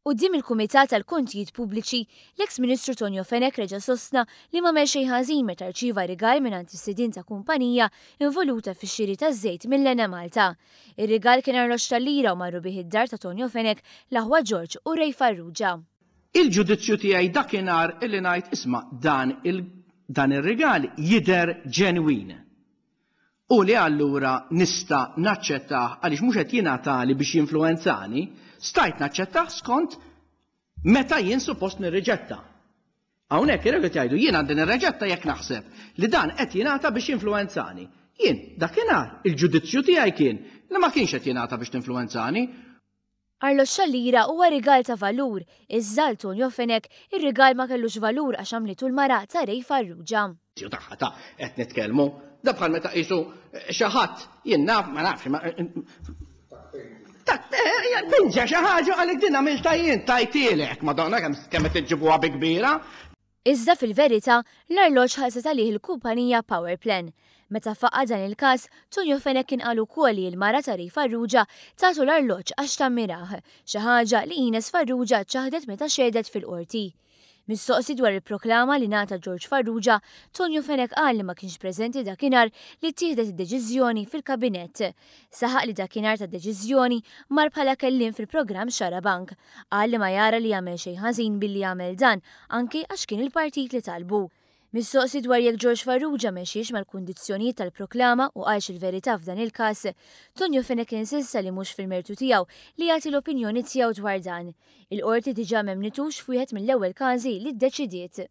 Quddiem il-Kumitat għall-Kontijiet Pubbliċi, l-eks Ministru Tonio Fenech reġa' sostna li m'għamel xejn ħażin meta rċieva rigal mingħand is-sidien ta' kumpanija involuta fix-xiri taż-żejt mill-Enemalta. Ir-rigal kien arloġġ tal-lira u marru bih id-dar ta' Tonio Fenech l-aħwa George u Ray Farrugia. Il-ġudizzju tiegħi dakinhar illi ngħid isma' dan il dan ir-rigal jidher ġenwin. U li allura nista' naċċettah għaliex mhux qed jingħatali biex jinfluwenzani, stajt naċċettah skont meta jien suppost nirriġetta. Hawnhekk ir-regoli jgħidu jien għandi nirreġetta jekk naħseb li dan qed jingħata biex jinfluwenzani. Jien dakinhar il-ġudizzju tiegħi kien li ma kienx qed jingħata biex tinfluwenzani. Arloġġ tal-lira huwa rigal ta' valur, iżda għal Tonio Fenech ir-rigal ma kellux valur għax għamlitu l-mara ta' Ray Farrugia. Tagħha ta' qed nitkellmu. Da bħal meta qisu xi ħadd jien naf ma nafx ma Pinġa xi ħaġa għalik din għamilta jien tajtielek, Madonna kemm kemm qed iġġibuha bi kbira. Iżda fil-verità, l-arloġġ ħallset għalih il-kumpanija Powerplan. Meta faqqa' dan il-każ, Tonio Fenech kien qal ukoll li l-mara ta' Ray Farrugia tatu l-arloġġ għax tammirah, xi ħaġa li Ines Farrugia ċaħdet meta xehdet fil-Qorti. Mistoqsi dwar il-proklama li ngħata George Farrugia, Tonio Fenech qal li ma kienx preżenti dakinhar li ttieħdet id-deċiżjoni fil-Kabinett. Saħaq li dakinhar tad-deċiżjoni mar bħala kelliem fil-programm Xarabank. Qal li ma jara li għamel xejn ħażin billi għamel dan anki għax kien il-partit li talbu. Mistoqsi dwar jekk George Farrugia mexiex mal-kundizzjonijiet tal-proklama u qalx il-verità f'dan il-każ, Tonio Fenech insista li mhux fil-mertu tiegħu li jagħti l-opinjoni tiegħu dwar dan. Il-Qorti diġà m'emmnitux f'wieħed mill-ewwel każi li ddeċidiet.